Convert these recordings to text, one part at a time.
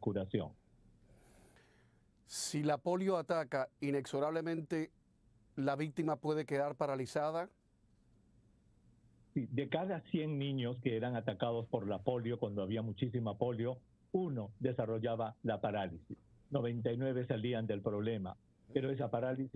Curación. Si la polio ataca inexorablemente, ¿la víctima puede quedar paralizada? Sí, de cada 100 niños que eran atacados por la polio, cuando había muchísima polio, uno desarrollaba la parálisis. 99 salían del problema, pero esa parálisis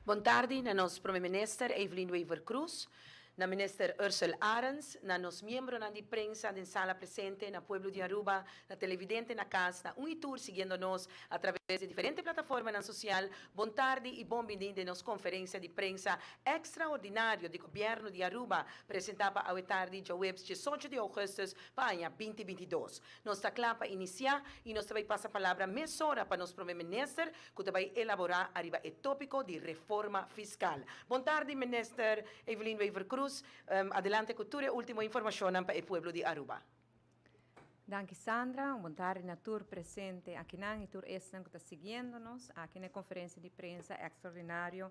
Bon tardi na nos Prome Minister Evelyn Wever-Croes, na Minister Ursell Arends, na nos miembronan di prensa den sala presente, na pueblo di Aruba, na televidente na cas, na un y tur siguiendo nos a traves di diferente plataformanan social, bon tardi y bon bini den nos conferencia di prensa extraordinario di Gobierno di Aruba, presenta pa awe tardi djaweps diesocho di augustus pa aña binti bintidos. Nos ta cla pa inicia y nos ta bay pasa palabra mesora pa nos Prome Minister cu ta bay elabora ariba e topico di reforma fiscal. Bon tardi Minister Evelyn Wever-Croes, adelante cu tur e ultimo informacionnan pa e pueblo di Aruba. Danki Sandra, un bon tardi na tur presente akinan y tur esnan cu ta siguiendo nos aki na e conferencia di prensa extraordinario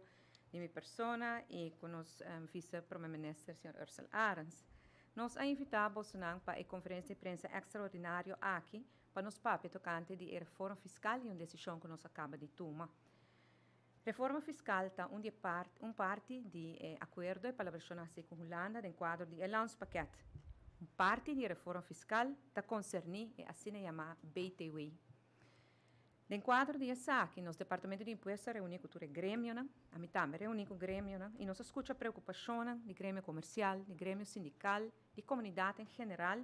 di mi persona y cu nos Vice Prome Minister señor Ursell Arends. Nos a invita bosonan pa e conferencia di prensa extraordinario aki pa nos papia tocante di e reforma fiscal y un decision cu nos a caba di tuma. Reforma fiscal ta un di e part un parti di e acuerdo e palabracion haci cu Hulanda den cuadro di e landspakket. Un parti di e reforma fiscal ta concerni e asina yama BTW. Den cuadro di esaki nos Departamento di Impuesto a reuni cu tur e gremionan, ami tambe a reuni cu gremionan y nos a scucha preocupacionnan di gremio comercial, di gremio sindical, di comunidad en general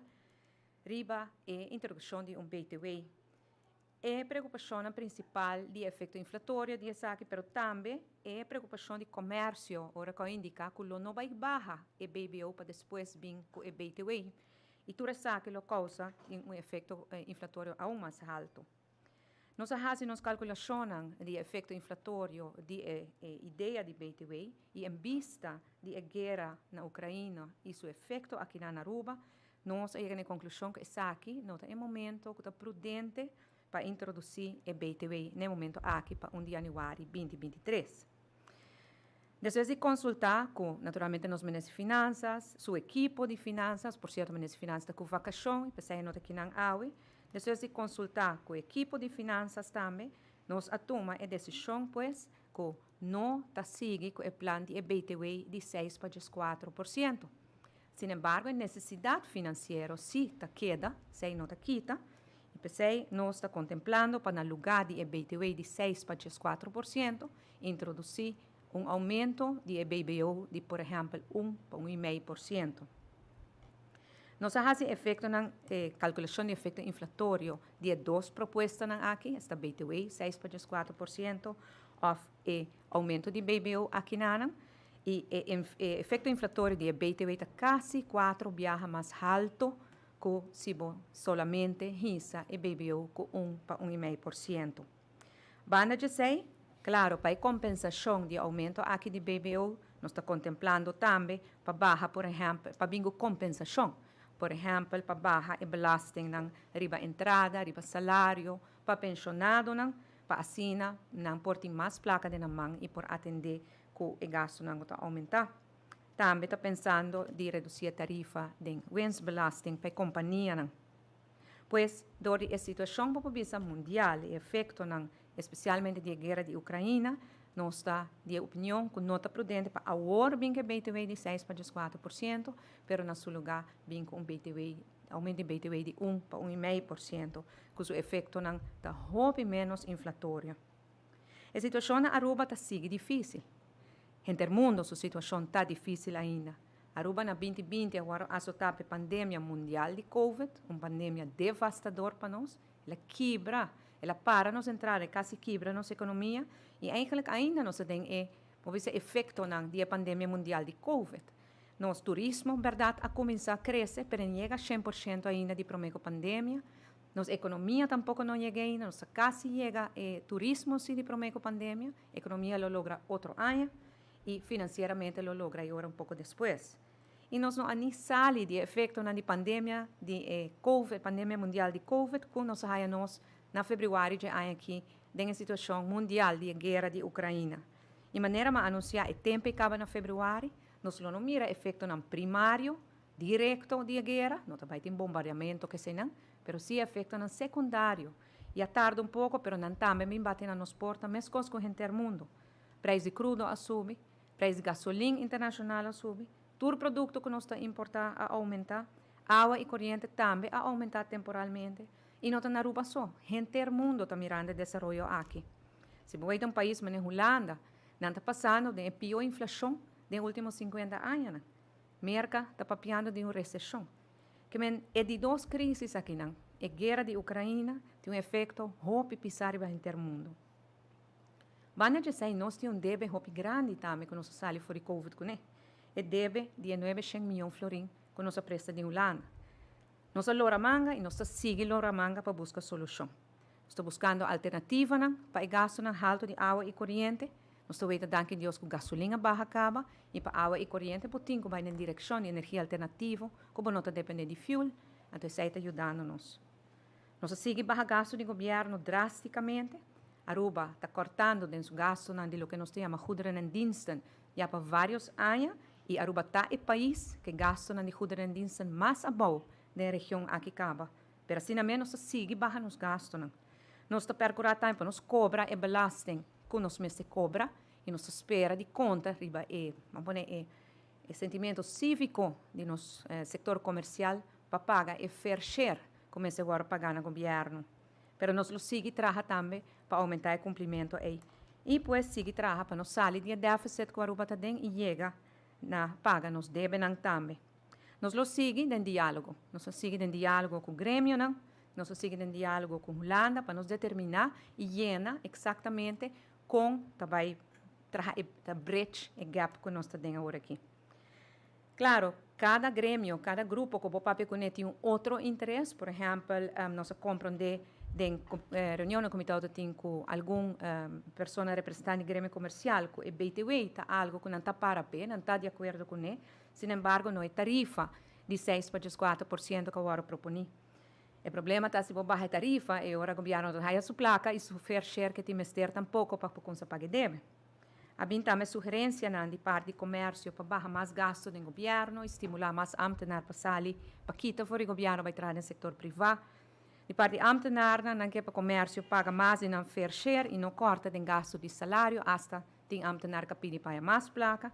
riba e introduccion di un BTW. E preokupashonnan prinsipal di e efekto inflatorio di esaki, pero tambe e preokupashon di komersio ora ku a indiká ku lo no bai baha e BBO pa despues bin ku e BTW. I tur esaki lo kousa tin un efekto inflatorio aun mas haltu. Nos a hasi nos kalkulashonnan di e efekto inflatorio di e idea di BTW i en bista di e guera na Ukraina i su efekto akinan na Aruba, Nos a yega na e konklushon ku esaki no ta e momento ku ta prudente pa introdusí e btw na e momento aki pa un di yanüari binti binti tres. Despues di konsultá ku naturalmente nos Minister di Finansas, su ekipo di finansas, por sierto Minister di Finansas ta ku vakashon i p'esei e no ta kinan awe, despues di konsultá ku e ekipo di finansas tambe, nos a tuma e desishon pues ku no ta sigui ku e plan di e btw di seis pa dieskuatro por siento. Sin embargo, e nesesidat finansiero sí ta keda, esei no ta kita, i p'esei nos ta kontemplando pa na lugá di e btw di seis pa 14%, introdusí un oumento di e BBO di por ehèmpel un pa un i mei por siento. Nos a hasi efektonan, e kalkulashon di efekto inflatorio di e dos propuestanan aki, esta btw seis pa 14% òf e oumento di BBO akinanan, I e efecto inflatorio di e btw ta casi cuatro biaha mas halto cu si bo solamente hisa e BBO cu un pa un y mei por ciento. Banda djesey, claro, pa e compensacion di e aumento aki di BBO, Nos ta kontemplando tambe pa baha, por ehèmpel, pa bin ku kompensashon. Por ehèmpel, pa baha e belastingnan riba entrada, riba salario, pa penshonadonan, pa asina nan por tin mas plaka den nan man i por atendé ku e gastunan ku ta oumentá. Tambe ta pensando di redusí e tarifa den winstbelasting pa e kompanianan. Pues, dor di e situashon bo por bisa mundial, e efektonan espesialmente di e guera di Ukraina, nos ta di e opinion ku no ta prudente pa awor bin ku e BTW di 6 pa 4%, pero na su lugá bin ku un BTW, oumento di BTW di 1 pa 1,5%, ku su efektonan ta hopi menos inflatorio. E situashon na Aruba ta sigui difísil. Henter mundu su situashon ta difísil ainda. Aruba na 2020 awor a asotá pa e pandemia mundial di COVID, un pandemia devastador pa nos. El a kibra, el a para nos entrada, kasi kibra nos ekonomia i eigenlijk ainda nos tin e, por bisa, efektonan di e pandemia mundial di COVID. Nos turismo, berdat, a kuminsá krese, pero no yega 100% ainda di promé pandemia. Nos ekonomia tampoko no a yega ainda, nos kasi yega turismo sí di promé pandemia, ekonomia lo logra otro aña i finansieramente lo logra awor un poko despues. I nos no a ni sali di efektonan di pandemia di COVID, pandemia mundial di COVID, ku nos a nos na febrüari di aña aki, den e situashon mundial di guera di Ukraina. I manera m'a anunsiá e tempu kaba na febrüari, nos no mira efektonan primario, direkto di guera, no tambe tin bombardeamentu ku esei, pero sí efektonan sekundario. I a tarda un poko, pero nan tambe a bin bati na nos porta, meskos ku henter mundu. Preis di krudo a subi, preis di gasolin internashonal a subi, tur produkto ku nos ta importá a oumentá, awa i koriente tambe a oumentá temporalmente. I no ta na Aruba so, henter mundu ta mirando e desaroyo aki. Si bo un pais manera Hulanda, nan ta pasando den pió inflashon di último 50 aña. Merka ta papiando di un reseshon. Ke men e di dos krísis akinan. E guera di Ukraina tin un efekto hopi pisá riba henter mundu. Banda di esei, nos tin un debe hopi grandi tambe ku nos a sali for di COVID kuné. E debe di 900 mion florin ku nos a presta di Hulanda. Nos a lora manga i nos ta sigui lora manga pa buska solushon. Nos ta buskando alternativanan pa e gastunan haltu di awa i koriente. Nos ta weta, danki Dios, ku gasolin a baha kaba i pa awa i koriente por tin ku bai den direkshon di energia alternativo, ku no ta dependé di fuel, anto esei ta yudando nos. Nos a sigui baha gastu di gobièrnu drástikamente. Aruba ta kortando den su gastunan di loke nos ta yama goederen en diensten ya pa vários aña i Aruba ta e pais ku gastunan di goederen en diensten mas abou den e region aki kaba. Pero asina mes nos ta sigui baha nos gastunan. Nos ta perkurá tambe pa nos kobra e belasting ku nos mester kobra i nos ta spera di konta riba e, ban pone e sentimentu síviko di nos sektor komersial pa paga e fair share ku mester awor paga na gobièrnu. Pero nos lo sigui traha tambe pa oumentá e kumplimentu ei. I pues sigui traha pa nos sali di deficit ku Aruba ta den i yega na paga nos debenan tambe. Nos lo sigui den diálogo. Nos lo sigui den diálogo ku gremionan, nos lo sigui den diálogo ku Hulanda pa nos determiná i yena eksaktamente kon ta bai traha e bridge, e gap ku nos ta den awor aki. Klaro, kada gremio, kada grupo ku bo papia kuné tin un otro interes. Por ehèmpel, nos a komprondé den reunion ku mi tin ku algun persona representante di gremio komersial ku e BTW ta algu ku nan ta para p'e, nan ta di akuerdo kuné. Sin embargo, no e tarifa di 6,4% ku awor a proponé. E problema ta si bo baha e tarifa i ora gobièrnu ta haya su plaka i su fair share ku tin mester tampoko pa kuminsá paga debe. A bin tambe sugerensianan di parti di komersio pa baha mas gastu di gobièrnu i stimulá mas ambtenaar pa sali pa kita for di gobièrnu bai traha den sektor privá. Di parti ambtenaar nan ke pa komersio paga mas di nan fair share i no kòrta den gastu di salario, hasta tin ambtenaar ku pidi paga mas plaka.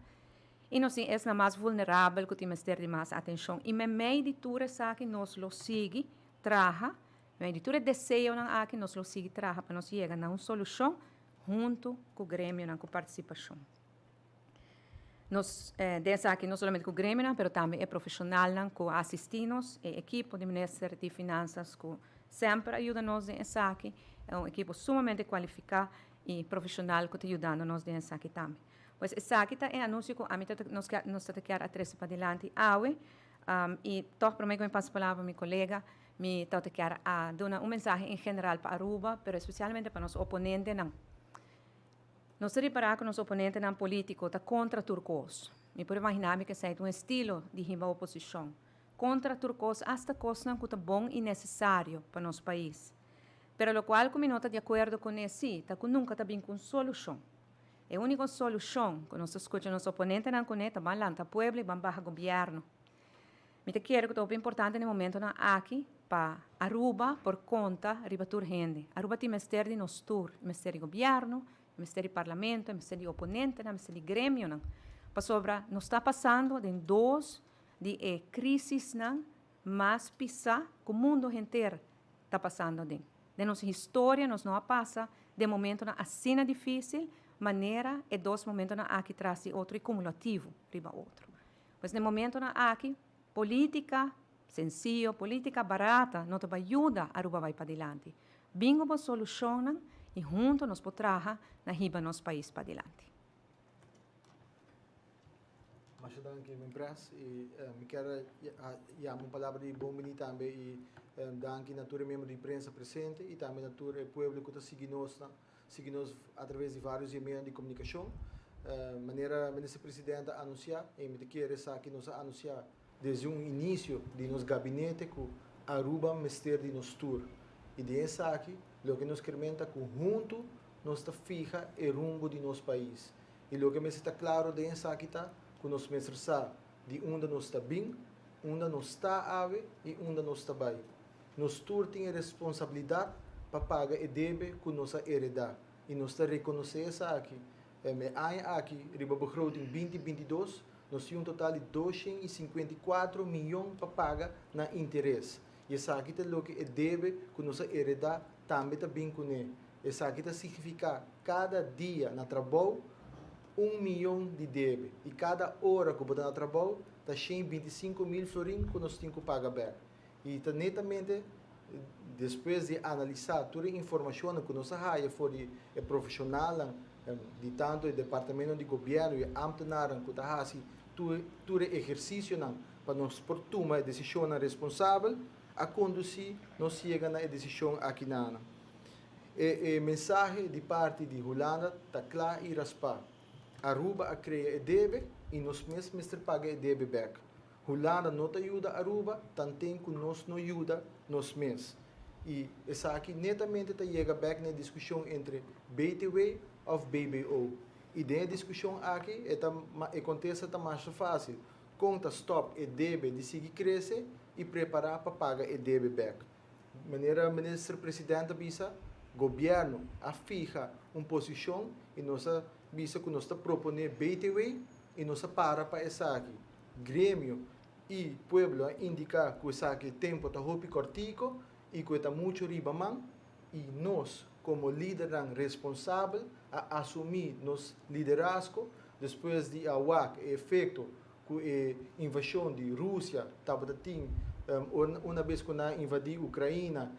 I nos tin esnan mas vulnerabel ku tin mester di mas atenshon. I meimei di tur esaki nos lo sigui traha, meimei di tur e deseonan aki nos lo sigui traha pa nos yega na un solushon huntu ku gremionan ku partisipashon. Nos den esaki no solamente ku gremionan, pero tambe e profeshonalnan ku a asistí nos, e ekipo di Minister di Finanzas ku semper a yuda nos den esaki, un ekipo sumamente kualifiká i profeshonal ku ta yudando nos den esaki tambe. Pues esaki ta e anunsio ku ami nos ta kier a trese padilanti awe i tòg promé ku mi pasa palabra pa mi kolega, mi ta kier a duna un mensahe en general pa Aruba, pero espesialmente pa nos oponentenan. Nos ta ripara cu nos oponentenan politico ta contra tur cos. Mi por imagina mi cu esey ta un estilo di hiba oposicion. Contra tur cos, hasta cosnan cu ta bon y necesario pa nos pais. Pero locual cu mi no ta di acuerdo cune si, ta cu nunca ta bin cu un solucion. E unico solucion cu nos ta scucha nos oponentenan cune ta ban lanta pueblo y ban baha gobierno. Mi ta kere cu ta hopi importante na e momentonan aki pa Aruba por conta riba tur hende. Aruba tin mester di nos tur, e mester di gobierno, e mester di parlamento, e mester di oponentenan, e mester di gremionan. Pasobra nos ta pasando den dos di e crisisnan mas pisa cu mundo henter ta pasando aden. Den nos historia nos no a pasa den momentonan asina dificil manera e dos momentonan aki tras di otro y cumulativo riba otro. Pues den momentonan aki politica senciyo, politica barata no ta bay yuda Aruba bay padilanti. Bin cu bo solucionnan y hunto nos por traha na hiba nos pais padilanti. Masha danki mi pres y mi kier yama un palabra di bon bini tambe y danki na tur e miembro di prensa presente y tambe na tur e pueblo cu ta sigui nos sigui nos a traves di varios di e medio di comunicacion. Manera Minister President a anuncia y mi ta kere esaki nos a anuncia desde un inicio di nos gabinete cu Aruba mester di nos tur y den esaki loke nos kier menta cu hunto nos ta fiha e rumbo di nos pais. I loke mester ta klaro den esaki ta ku nos mester sa di unda nos ta bin, unda nos ta awe i unda nos ta bai. Nos tur tin e responsabilidat pa paga e debe ku nos a eredá i nos ta rekonosé esaki. E aña aki, riba begroting 2022, nos tin un total di 254 miyon pa paga na interes. I esaki ta loke e debe ku nos a eredá tambe ta bin kuné. Esaki ta signifiká kada dia na trabou un miyon di debe i kada ora ku bo ta na trabou ta 125 mil florin ku nos tin ku paga bèk. I ta netamente despues di analisá tur e informashonnan ku nos a haya for di e profeshonalnan di tantu e departamentonan di gobièrnu i e ámtenarnan ku ta hasi tur tur e ehersisionan pa nos por tuma e desishonnan responsabel a kondusí nos yega na e desishon akinanan. E mensahe di parti di Hulanda ta kla i raspá. Aruba a krea e debe i nos mes mester paga e debe bèk. Hulanda no ta yuda Aruba tanten ku nos no yuda nos mes. I esaki netamente ta yega bèk na e diskushon entre BTW òf BBO. I den e diskushon aki e ta e kontesta ta masha fásil, kon ta stòp e debe di sigui krese i prepará pa paga e debe bèk. Manera Minister President a bisa, Gobierno a fiha un posicion y nos a bisa cu nos ta propone BTW y nos a para pa esaki. Gremio y pueblo a indica cu esaki tempo ta hopi cortico y cu e ta mucho riba man y nos como lidernan responsabel a asumi nos liderazgo despues di a wak e efecto ku e invashon di Rusia tabata tin una bes ku nan a invadí Ukraina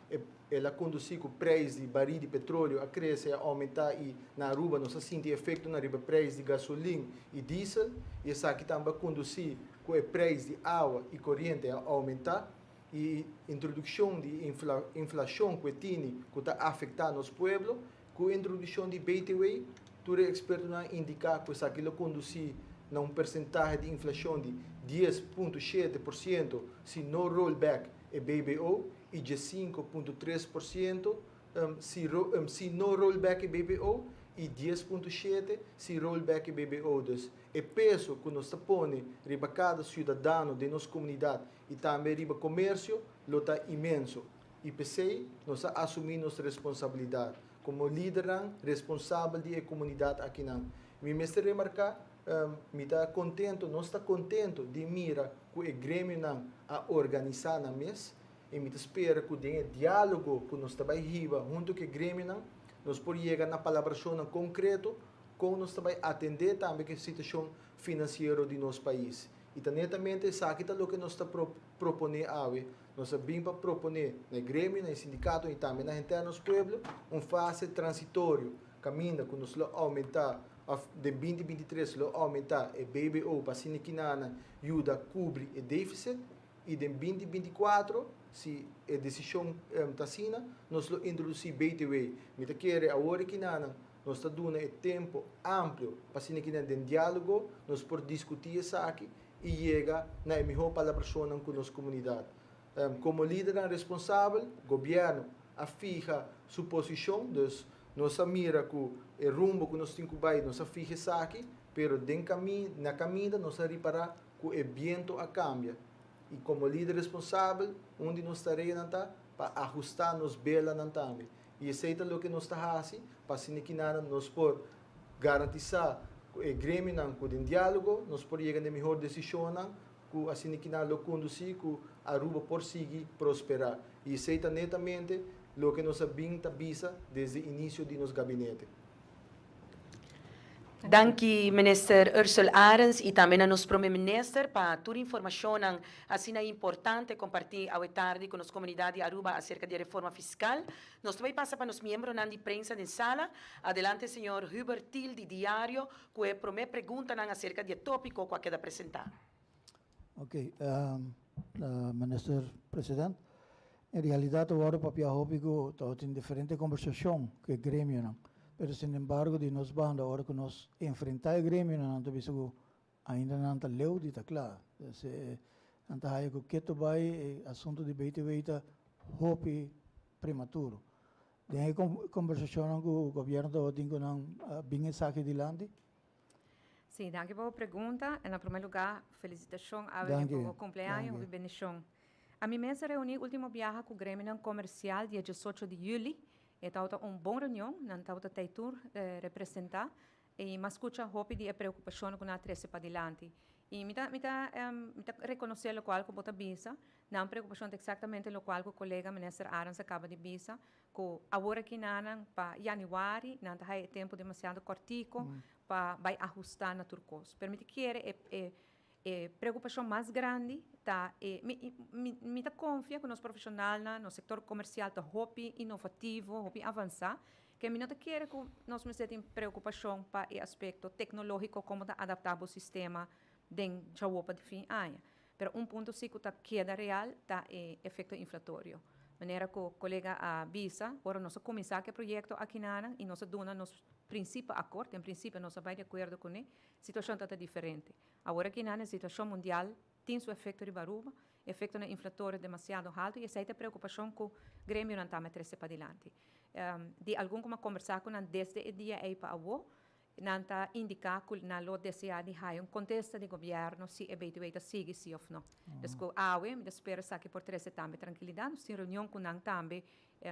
el a kondusí ku preis di barí di petroleo a krese a oumentá i na Aruba nos a sinti efektonan riba preis di gasolin i diesel i esaki tambe a kondusí ku e preis di awa i koriente a oumentá i introdukshon di inflashon ku e tini ku ta afektá nos pueblo. Ku introdukshon di BTW, tur e ekspertonan a indiká ku esaki lo kondusí na un persentahe di inflashon di 10.7% si no roll back e BBO i 15.3% si si no roll back e BBO i 10.7 si roll back e BBO. Dus e peso ku nos ta pone riba kada siudadano den nos komunidat i tambe riba komersio lo ta inmenso. I p'esei nos a asumí nos responsabilidat komo lidernan responsabel di e komunidat akinan. Mi mester remarká, mi ta kontentu, nos ta kontentu di mira ku e gremionan a organisá nan mes i mi ta spera ku den e diálogo ku nos ta bai hiba huntu ku e gremionan nos por yega na palabrashonnan konkreto kon nos ta bai atendé tambe ku e situashon finansiero di nos pais. I ta netamente esaki ta loke nos ta proponé awe. Nos a bin pa proponé na e gremio, na e sindikato i tambe na henter nos pueblo un fase transitorio kaminda ku nos lo oumentá òf den 2023 lo oumentá e BBO pa asina kinanan yuda kubri e defisit i den 2024 si e desishon ta asina nos lo introdusí BTW. Mi ta kere awor e kinanan. Nos ta duna e tempo amplio pa asina cu den dialogo nos por discuti esaki y yega na e miho palabracion cu nos comunidad. Como lider responsabel, gobierno a fiha su posicion, dus nos a mira cu e rumbo cu nos tin cu bay, nos a fiha esaki, pero den caminda, na caminda nos a ripara cu e biento a cambia. Y como lider responsabel, unda nos tarea ta pa ahusta nos bela tambe. Y esey ta loke nos ta haciendo, pa asina cu nos por garantisa e gremio cu den dialogo, nos por yega na miho decision, cu asina cu lo conduci cu Aruba por sigui prospera. Y esey ta netamente loke nos a bin ta bisa desde inicio di nos gabinete. Danki, Minister Ursell Arends, y tambe na nos Prome Minister pa tur informacion asina importante comparti awe tardi cu nos comunidad di Aruba acerca di reforma fiscal. Nos ta bay pasa pa nos miembronan di prensa den sala. Adelante, señor Hubert Thiel, di Diario, cu e prome pregunta acerca di e topico cu a keda presenta. Ok, Minister President, en realidad awor papia hopi cu tin diferente conversacion cu e gremio nan. Pero sin embargo, di nos banda, ora cu nos enfrenta e gremio nan, ta bisa cu ainda nan ta leu di ta cla. Se nan ta haya cu keto bay asunto di BTW ta hopi prematuro. Den conversacion cu gobierno ta tin cu nan bin esaki dilanti? Si, danki pa e pregunta. Na prome lugar, felicitacion pa e cumpleaños y bendicion. Ami mes a reuni ultimo biaha cu e gremio comercial dia 18 di juli. E tabata un bon reunion, nan tabata tur representa. Y m'a scucha hopi di preocupacion cu nan a trece pa dilanti. Y mi ta reconoce loke cu bo ta bisa, nan preocupacion exactamente loke cu colega Minister Arends a caba di bisa, cu awor aki nan pa januari, nan ta tempo demasiado cortico pa bay ahusta na tur cos. Pero mi ta kere e preocupacion mas grandi ta e mi ta confia cu nos profesional na sector comercial ta hopi inovativo, hopi avansa, cu mi no ta kere cu nos mester tin preocupacion pa e aspecto tecnologico, con ta adapta e sistema den pa di fin aña. Pero un punto si cu ta keda real ta e efecto inflatorio. Manera cu colega a bisa, ora nos a cuminsa cu e proyecto aki nan y nos a duna nos principio acuerdo, en principio nos a bay di acuerdo cu ne, situacion ta diferente. Awor aki na situacion mundial tin su efecto riba Aruba, efecto na inflatorio demasiado halto y esey ta e preocupacion cu gremio nan ta trece pa dilanti. Di algun cu m'a conversa cu nan desde e dia ey pa awo, nan ta indica cu nan lo desea di haya un contesta di gobierno si e BTW ta sigui si of no. Dus cu awe, mi ta spera cu por trece tambe trankilidad, nos tin reunion cu nan tambe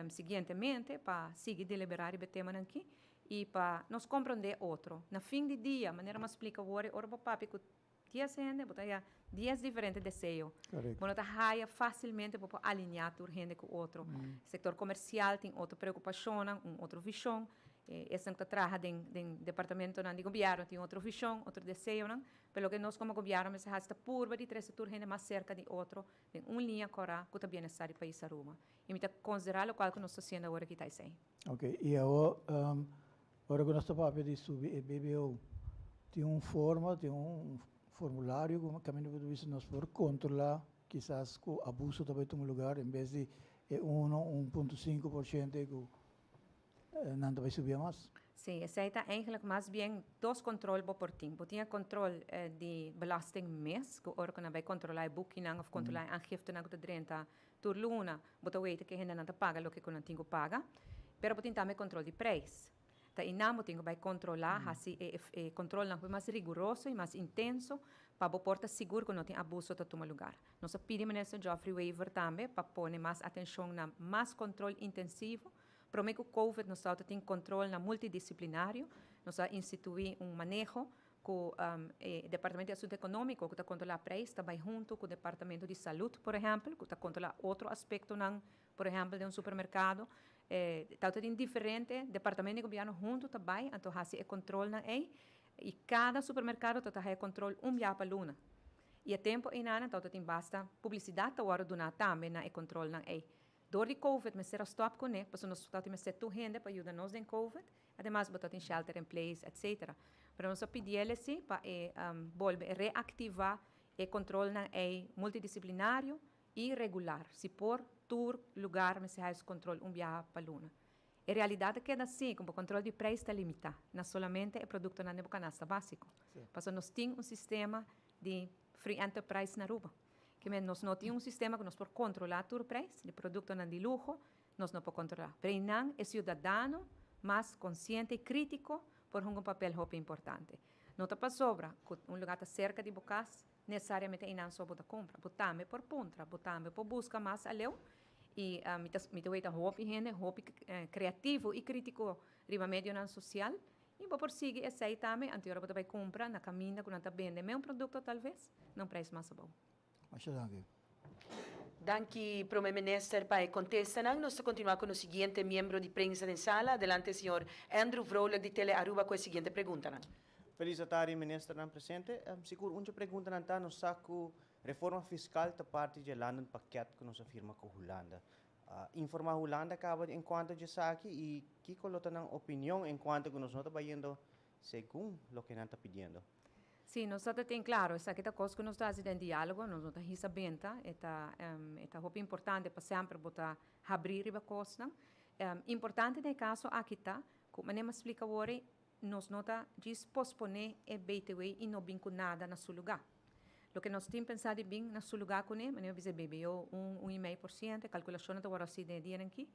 siguientemente pa sigui delibera e tema aki y pa nos comprende otro. Na fin di dia, manera m'a splica awor, ora bo papia cu 10 hende, bo ta haya 10 diferente deseo. Correcto. Bo ta haya facilmente pa alinea tur hende cu otro. Sector comercial tin otro preocupacion, un otro vision. Esnan cu ta traha den departamento di gobierno tin otro vision, otro deseo, no? Pero cu nos como gobierno mester ta purba di trece tur hende mas cerca di otro, den un liña cora cu ta bienestar di pais Aruba. Y mi ta considera loke cu nos ta haciendo awor aki ta esey. Ok, y awor, ora cu nos ta papia di subi e BBO, tin un forma, tin un formulario cu caminda cu nos por controla kisas cu abuso tambe tuma lugar, en bes di 1, 1.5% cu nan tambe subi mas? Si, esey ta eigenlijk mas bien dos control bo por tin. Bo tin control di belasting mes, cu ora cu nan bay controla e boekingen of controla aangifte nan cu ta drenta tur luna, bo ta weten cu hende nan ta paga loke cu nan tin cu paga. Pero bo tin tambe control di prijs. Ta einan bo tin cu bay controla, hasi e control nan mas riguroso y mas intenso, pa bo por ta sigur cu no tin abuso ta tuma lugar. Nos a pidi Minister Geoffrey Wever tambe pa pone mas atencion na mas control intensivo. Prome cu COVID nos tin control na multidisciplinario, nos a institui un maneho cu e Departamento di Asunto Economico, cu ta controla prijs, ta bay hunto cu e Departamento di Salud, por ehempel, cu ta controla otro aspecto, nan, por ehempel, di un supermercado. Ta tin diferente departamento di gobierno hunto ta bay, anto hasi e control nan ey, y cada supermercado ta haya control un biaha pa luna. Y e tempo einan ta tin basta publicidad ta wordo duna tambe na e control nan ey. Door di COVID mester a stop cune, pasobra nos tabatin mester tur hende pa yuda nos den COVID, ademas bo tin shelter in place, etc. Pero nos a pidi si pa bolbe reactiva e control nan ey multidisciplinario y regular. Si por tur lugar mester haya control un biaha pa luna. E realidat keda asina, ku kontròl di preis ta limitá, na solamente e produktonan di kanasta básiko. Pasobra nos tin un sistema di free enterprise na Aruba. Ke men nos no tin un sistema ku nos por kontrolá tur preis di produktonan di luho, nos no por kontrolá. Pero einan e siudadano mas konsiente i krítiko por hunga un papel hopi importante. No ta pasobra ku un lugá ta serka di bo kas, nesesariamente einan so bo ta kumpra. Bo tambe por puntra, bo tambe por buska mas aleu i mi ta weta hopi hende, hopi kreativo i krítiko riba medionan sosial i bo por sigui esei tambe, anto ora bo ta bai kumpra na kaminda ku nan ta bende mesun produkto talves na un preis mas abou. Masha danki. Danki, Promé Minister, pa e kontestanan. Nos ta kontinuá ku e siguiente miembro di prensa den sala. Adelante, señor Andrew Vrolijk di Tele Aruba, ku e siguiente pregunta. Felis tardi, minister presente. Sigur, un pregunta ta nos sa ku reforma fiskal ta parti di landenpakket ku nos a firma ku Hulanda. Informá Hulanda kaba en kuanto di esaki i kiko lo ta nan opinion en kuanto ku nos no ta bayendo segun loke nan ta pidiendo. Sí, nos ta tin klaro, esaki ta kos ku nos ta hasiendo diálogo, nos no ta hisa benta, e ta hopi importante pa semper bo ta habri riba kosnan. Importante den e kaso aki ta, ku manera m'a splika awor, nos no ta djis posponé e BTW i no bin ku nada na su lugá. Loke nos tin pensá di bin na su lugá kuné, manera bisa BBO 1,5%, kalkulashon ta awor asina den dia aki,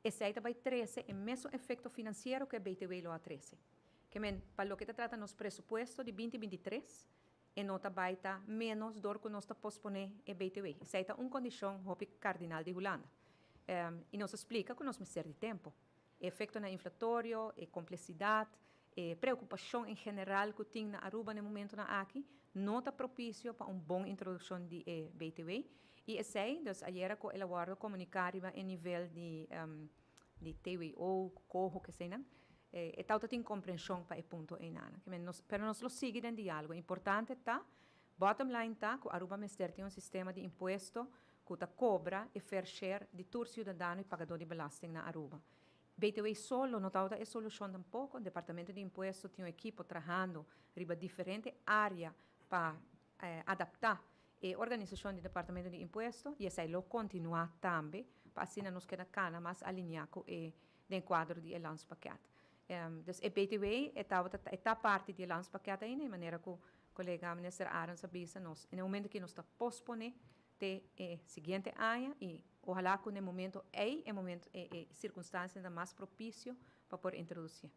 esei ta bai trese e mesun efekto finansiero ku e BTW lo a trese. Ke men, pa loke ta trata nos presupuesto di 2023, e no ta bai ta menos dor ku nos ta posponé e BTW. Esei ta un kondishon hopi kardinal di Hulanda. I nos a splika ku nos mester di tempu. Efektonan inflatorio, e kompleksidat, e preokupashon en general ku tin na Aruba na e momentonan aki, no ta propisio pa un bon introdukshon di e BTW. I esei, dus ayera ku el a wòrdu komuniká riba e nivel di TWO, COHO, ke sei nan, e tawata tin komprenshon pa e punto einan. Pero nos lo sigui den diálogo. Importante ta, bottom line ta, ku Aruba mester tin un sistema di impuesto ku ta kobra e fair share di tur siudadano i pagadó di belasting na Aruba. BTW solo no ta e solushon tampoko. Departamento di Impuesto tin un ekipo trahando riba diferente área pa adaptá e organisashon di Departamento di Impuesto i esei lo kontinuá tambe pa asina nos keda kana mas aliniá ku e den kuadro di e landspakket. Dus e BTW ta parti di e landspakket ainda, di manera ku kolega minister Arends a bisa nos, na e momento ku nos ta posponé te e siguiente aña i ohalá ku na e momento ei, e momento e sirkunstansia mas propisio pa por introdusí.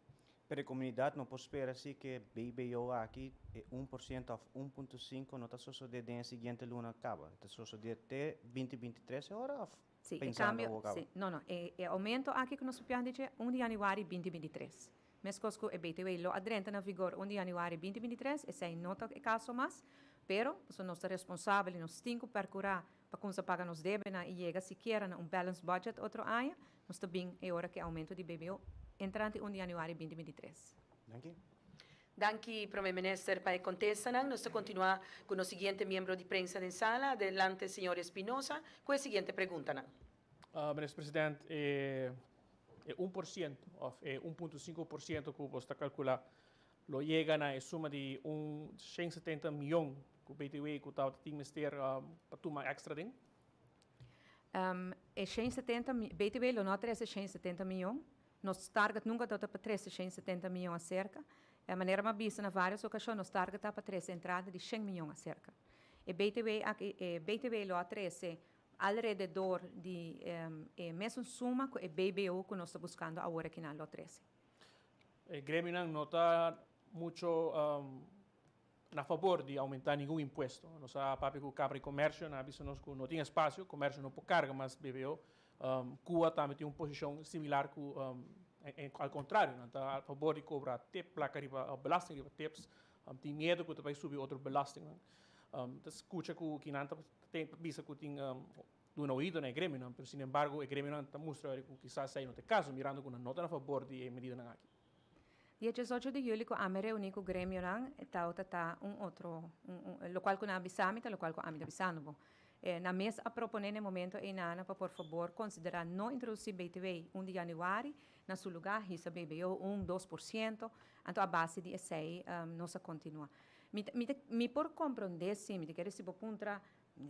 Pero e komunidat no por spera asina ku BBO aki e 1% òf 1.5 no ta sosodé den siguiente luna kaba. Ta sosodé te 2023 ora òf Sí, e pensando kambio, kaba? sí. No, e oumento aki ku nos ta papiando 1 di yanüari 2023. Meskos ku e BTW lo a drenta na vigor 1 di yanüari 2023, esei no ta e kaso mas, pero so nos ta responsabel i nos tin ku perkurá pa kuminsá paga nos debenan i yega sikiera na un balanced budget otro aña, nos ta bin e ora ku oumento di BBO entrante 1 di yanüari 2023. Danki. Danki, Promé Minister, pa e kontestanan. Nos ta kontinuá ku e siguiente miembro di prensa den sala. Adelante, señor Espinosa, ku e siguiente pregunta. Minister President, 1% òf 1.5% ku bo ta kalkulá lo yega na suma di un 170 mion ku BTW ku ta tin mester pa tuma extra den? E 170, BTW lo no trese 170 mion. Nos target nunka tabata pa trese 170 mion aserka. E manera m'a bisa na vários okashon, nos target ta pa trese entrada di 100 mion aserka. E BTW, aki, e BTW lo a trese alrededor di e mesun suma ku e BBO ku nos ta buskando awor aki nan lo trese. E gremionan no ta mucho na fabor di oumentá ningun impuesto. Nos a papia ku Kamara di Komersio, nan a bisa nos ku no tin espasio, komersio no por karga mas BBO. CUA tambe tin un posishon similar ku al kontrario, nan ta a fabor di kobra tip, plaka riba belasting riba tips, tin miedu ku ta bai subi otro belasting. Ta skucha ku kinan ta bisa ku tin duna oido na e gremionan, pero sin embargo e gremionan ta mustra ku kisas esei no ta e kaso, mirando ku nan no ta na fabor di e medidanan aki. Dia 18 di yüli ku ami a reuní ku gremionan, ta un otro, lokual ku nan a bisa mi, ta lokual ku ami ta bisando bo. Nan mes a proponé na momento einan pa por fabor konsiderá no introdusí BTW 1 di yanüari, na su lugá hisa BBO 1, 2%, anto a base di esei nos a kontinuá. Mi por komprondé si, mi ta kere si bo puntra.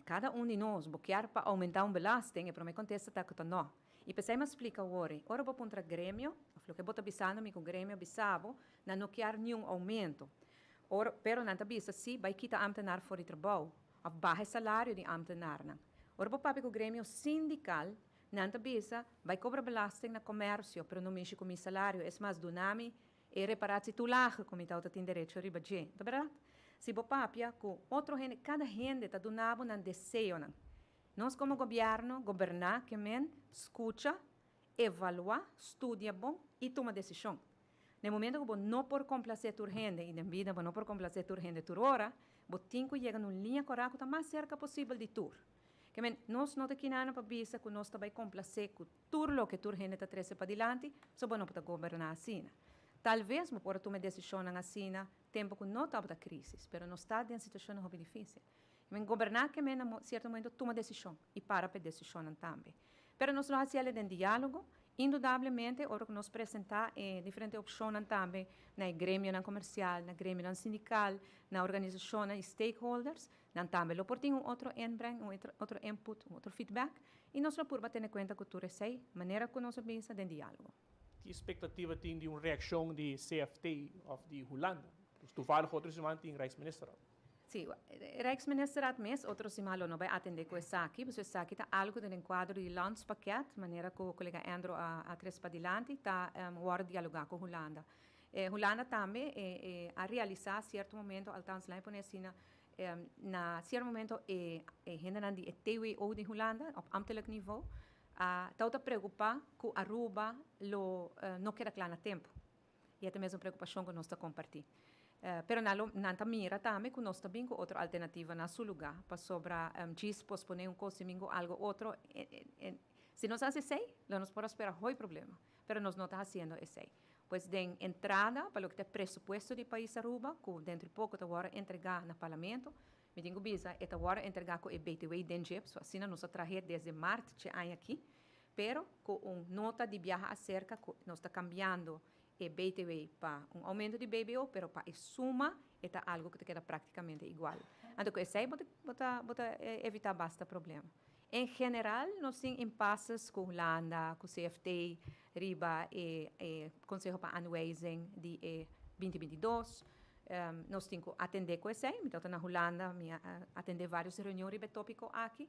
Kada un di nos, bo kier pa oumentá un belasting, e promé kontesta ta ku ta no. I p'esei mi a splika awor, ora bo puntra gremio, òf loke bo ta bisando mi ku gremio bisa bo, nan no kier niun oumento. Ora, pero nan ta bisa si, bai kita ámtenar for di trabou, òf baha e salario di ámtenarnan. Ora bo papia ku gremio sindikal, nan ta bisa, bai kobra belasting na komersio, pero no mishi ku mi salario, es mas duna mi e reparatietoelage ku mi tabata tin derecho riba dje. Ta bèrdat? Si bo papia ku otro hende, kada hende ta duna bo nan deseonan. Nos komo gobièrnu, goberná ke men skucha, evaluá, studia bon i tuma desishon. Na e momento ku bo no por komplasé tur hende, i den bida bo no por komplasé tur hende tur ora, bo tin ku yega na un liña kòrá ku ta mas serka posibel di tur. Ke men, nos no ta kinana pa bisa ku nos ta bai komplasé ku tur loke tur hende ta trese padilanti, so bo no por ta goberná asina. Talves bo por a tuma e desishonnan asina tempu ku no tabata krísis, pero nos ta den situashonnan hopi difísil. Men goberná ke men na sierto momento tuma desishon i para pa e desishonnan tambe. Pero nos lo hasi el den diálogo, indudablemente ora ku nos presentá e diferente opshonnan tambe na e gremionan komersial, na gremionan sindikal, na organisashonnan i stakeholders, nan tambe lo por tin un otro inbreng, un otro input, un otro feedback i nos lo purba tene kuenta ku tur esei, manera ku nos a bisa den diálogo. Ki espektativa tin di un reakshon di CFT òf di Hulanda? Toevallig otro siman tin Rijksministerraad. Sí, Rijksministerraad mes otro siman lo no bai atendé ku esaki, pasobra esaki ta algu den kuadro di landspakket, manera ku kolega Andrew a trese padilanti, ta wòrdu dialogá ku Hulanda. Hulanda tambe a realisá sierto momento, althans laat mi pone asina, na sierto momento e hendenan di e TWO di Hulanda, op ambtelijk niveau, a tabata preokupá ku Aruba lo no keda kla na tempu. I e ta mesun preokupashon ku nos ta kompartí. Pero nan lo nan ta mira tambe ku nos ta bin ku otro alternativa na su lugá, pasobra djis posponé un kos i bin ku algu otro, si nos hasi esei, lo nos por a spera hoy problema. Pero nos no ta hasiendo esei. Pues den entrada pa loke ta e presupuesto di pais Aruba, ku dentro di poko ta wòrdu entregá na Parlamento, mi tin ku bisa e ta wòrdu entregá ku e BTW den dje, so asina nos a trah'é desde mart dje aña aki, pero ku un nota di biaha aserka ku nos ta kambiando e BTW pa un oumento di BBO, pero pa e suma e ta algu ku ta keda praktikamente igual. Anto ku esei bo ta bo ta bo ta evitá basta problema. En general nos tin impasses ku Hulanda, ku CFT riba e e Konseho pa Aanwijzing di e 2022. Nos tin ku atendé ku esei. Mi tabata na Hulanda, mi a atendé vários reunion riba e tópiko aki.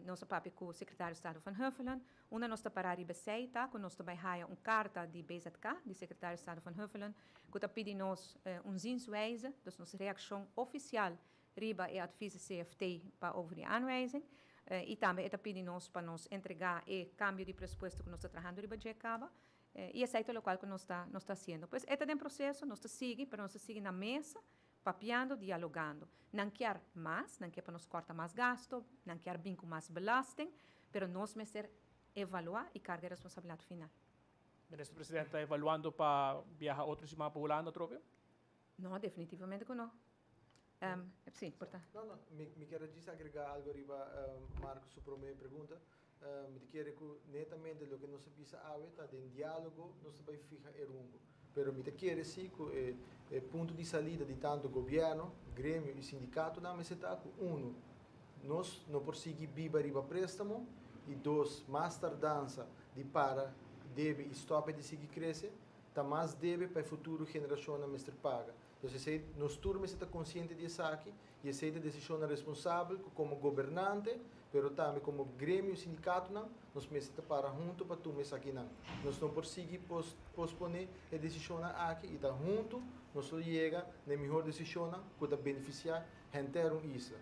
Nos a papia ku Sekretario di Estado Van Huffelen. Unda nos ta pará riba esei ta ku nos ta bai haya un karta di BZK, di Sekretario di Estado Van Huffelen, ku ta pidi nos un zienswijze, dus nos reakshon ofisial riba e advies di CFT pa over di aanwijzing. I tambe e ta pidi nos pa nos entregá e kambio di presupuesto ku nos ta trahando riba dje kaba. I esei ta lokual ku nos ta nos ta hasiendo. Pues e ta den proseso, nos ta sigui, pero nos ta sigui na mesa Papiando, dialogando. Nan kier mas, nan kier pa nos corta mas gasto, nan kier bin cu mas belasting, pero nos mester evalua y carga e responsabilidad final. Minister President ta evaluando pa biaha otro siman pa Hulanda atrobe? No, definitivamente cu no. Si, por ta. No, no, mi kier a djis agrega algo riba Marco su prome pregunta. Mi ta kere ku netamente loke nos a bisa awe ta den diálogo nos ta bai fiha e rumbo. Pero mi ta kere sí ku e e punto di salida di tantu gobièrnu, gremio i sindikatonan mester ta ku unu, nos no por sigui biba riba préstamo i dos, mas tardansa di para debe i stòp di sigui krese, ta mas debe pa e futuro generashonnan mester paga. Entonces esei nos tur mester ta konsiente di esaki i esei ta desishonnan responsabel ku komo gobernante pero tambe komo gremio i sindikatonan nos mester ta para huntu pa tuma esakinan. Nos no por sigui posponé e desishonnan aki i ta huntu nos lo yega na e mihor desishonnan ku ta benefisiá henter un isla.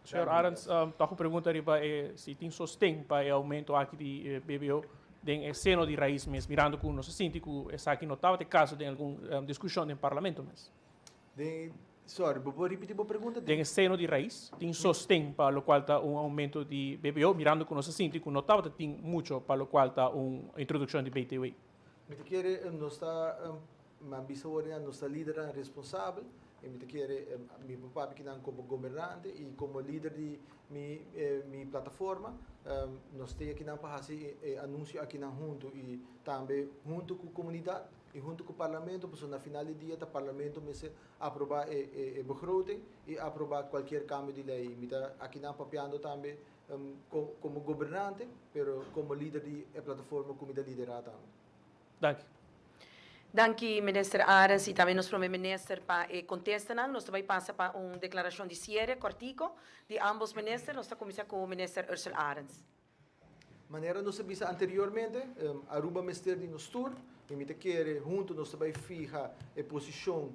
Señor Arends, toch un pregunta riba e si tin sosten pa e aumento aki di BBO den e seno di Raiz mes, mirando ku nos a sinti ku esaki no tabata e kaso den algun diskushon den parlamento mes. Den, sorry, bo por ripiti bo pregunta? Den e seno di Raiz tin sosten pa lokual ta un aumento di BBO, mirando ku nos a sinti ku no tabata tin mucho pa lokual ta un introdukshon di BTW. Mi ta kere nos ta Mi a bisa wor nan nos ta lidernan responsabel y mi ta kere mi por papia kinan como gobernante y como lider di mi mi plataforma nos ta akinan pa haci e anuncio akinan hunto y tambe hunto cu comunidad. y hunto cu Parlamento, pasobra na final di dia ta Parlamento mester aproba e begroting y aproba cualkier cambio di ley. Mi ta akinan papiando tambe como gobernante, pero como lider di e plataforma cu mi ta lidera tambe. Danki. Danki, Minister Arends y tambe nos Prome Minister pa e contestanan. Nos ta bay pasa pa un declaracion di cierre cortico di ambos minister. Nos ta cuminsa cu Minister Ursell Arends. Manera nos a bisa anteriormente, Aruba mester di nos tur y mi ta kere hunto nos ta bay fiha e posicion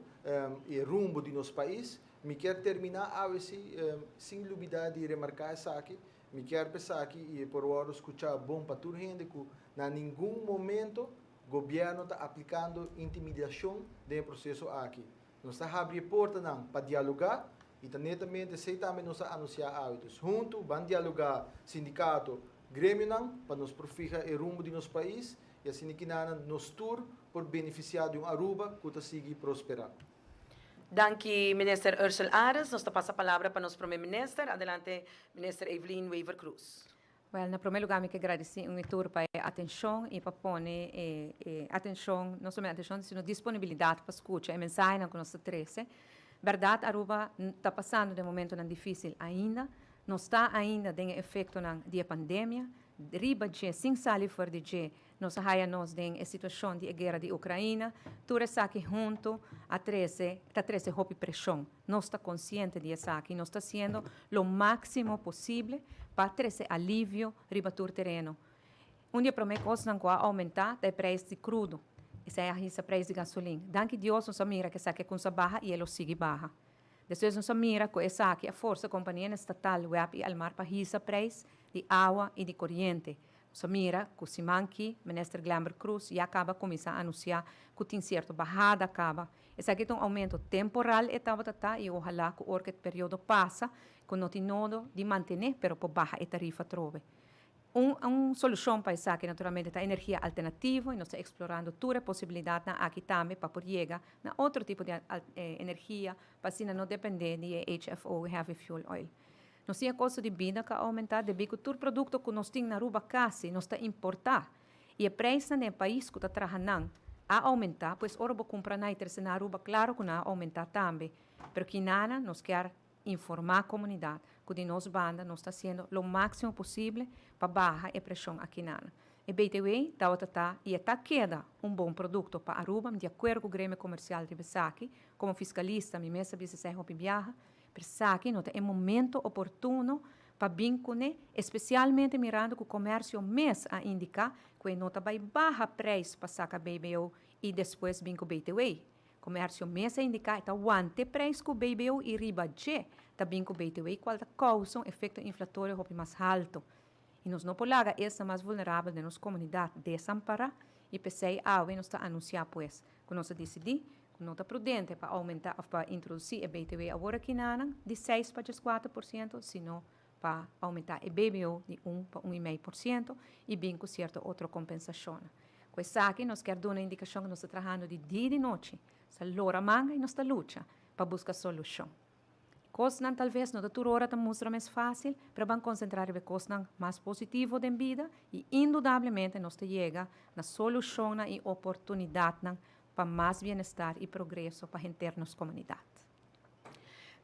y e rumbo di nos pais. Mi kier termina awe si sin lubida di remarca esaki. Mi kier pa esaki y e por wordo scucha bon pa tur hende cu na ningun momento gobierno ta aplicando intimidacion den e proceso aki. Nos ta habri e portanan pa dialoga y ta netamente esey tambe nos a anuncia awe. Dus hunto ban dialoga sindicato, gremionan pa nos por fiha e rumbo di nos pais y asina kinanan nos tur por beneficia di un Aruba cu ta sigui prospera. Danki, Minister Ursell Arends. Nos ta pasa palabra pa nos Prome Minister. Adelante, Minister Evelyn Wever-Croes. Well, na prome lugar mi kier gradici un y tur pa e atencion y pa pone e atencion, no solamente atencion, sino disponibilidad pa scucha e mensahenan cu nos ta trece. Berdad Aruba ta pasando den momentonan dificil ainda. Nos ta ainda den e efectonan di e pandemia. Riba dje, sin sali for di dje, nos a haya nos den e situacion di e guera di Ucraina. Tur esaki hunto a trece, ta trece hopi presion. Nos ta consciente di esaki. Nos ta haciendo lo maximo posible pa trece alivio riba tur tereno. Un di e prome cosnan cu a aumenta ta e prijs di crudo. Esey a hisa prijs di gasolin. Danki Dios nos a mira cu esaki a cunsa baha y e lo sigui baha. Despues nos a mira cu esaki a forsa companianan estatal web y Almar pa hisa prijs di awa y di coriente. Nos a mira cu siman ki Minister Glenbert Croes ya caba cuminsa anuncia cu tin cierto bahada caba. Esaki ta un aumento temporal e tabata ta y ohala cu ora cu e periodo pasa cu no tin nodo di mantene pero por baha e tarifa atrobe. Un solucion pa esaki naturalmente ta energia alternativo y nos ta explorando tur e posibilidadnan aki tambe pa por yega na otro tipo di energia pa asina no depende di e HFO, heavy fuel oil. Nos tin e kosto di bida ku a oumentá debí ku tur produkto ku nos tin na Aruba kasi nos ta importá i e preisnan den e pais ku ta traha nan a oumentá, pues ora bo kumpra nan i trese nan Aruba klaro ku nan a oumentá tambe. Pero kinana nos kier informá komunidat ku di nos banda nos ta hasiendo lo máksimo posible pa baha e preshon akinana. E BTW tabata ta i e ta keda un bon produkto pa Aruba, mi di akuerdo ku gremio komersial riba esaki, komo fiskalista mi mes a bisa esei hopi biaha, Pero esaki no ta e momento oportuno pa bin kuné, espesialmente mirando ku komersio mes a indiká ku e no ta bai baha preis pa saka BBO i despues bin ku BTW. Komersio mes a indiká e ta wante preis ku BBO i riba dje ta bin ku BTW kual ta kousa un efekto inflatorio hopi mas halto. I nos no por laga esnan mas vulnerabel den nos komunidat desampará i p'esei awe nos ta anunsiá pues ku nos a disidí ku no ta prudente pa oumentá òf pa introdusí e BTW awor aki nanan di seis pa 14%, sino pa oumentá e BBO di un pa un i mei por siento i bin ku sierto otro kompensashonnan. Ku esaki nos kier duna indikashon ku nos ta trahando di dia i di nochi, nos ta lora manga i nos ta lucha pa buska solushon. Kosnan talves no ta tur ora ta mustra mes fásil, pero ban konsentrá riba e kosnan mas positivo den bida i indudablemente nos ta yega na solushonnan i oportunidatnan pa mas bienestar i progreso pa henter nos komunidat.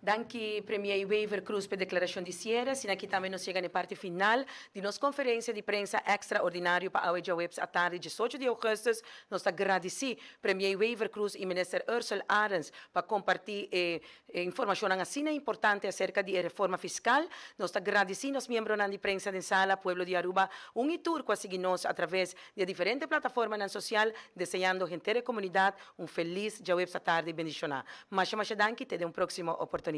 Danki Premier Wever Croes p'e declaracion di cierre. Asina aki tambe nos yega n'e parti final di nos conferencia di prensa extraordinario pa awe djaweps atardi 18 di augustus. Nos ta gradici Premier Wever Croes y Minister Ursell Arends pa comparti e informacionnan asina importante acerca di e reforma fiscal. Nos ta gradici nos miembronan di prensa den sala, pueblo di Aruba, un y tur cu a sigui nos a traves di e diferente plataformanan social, deseando henter e comunidad un feliz djaweps atardi bendiciona. Masha masha danki, te den un proximo oportunidad.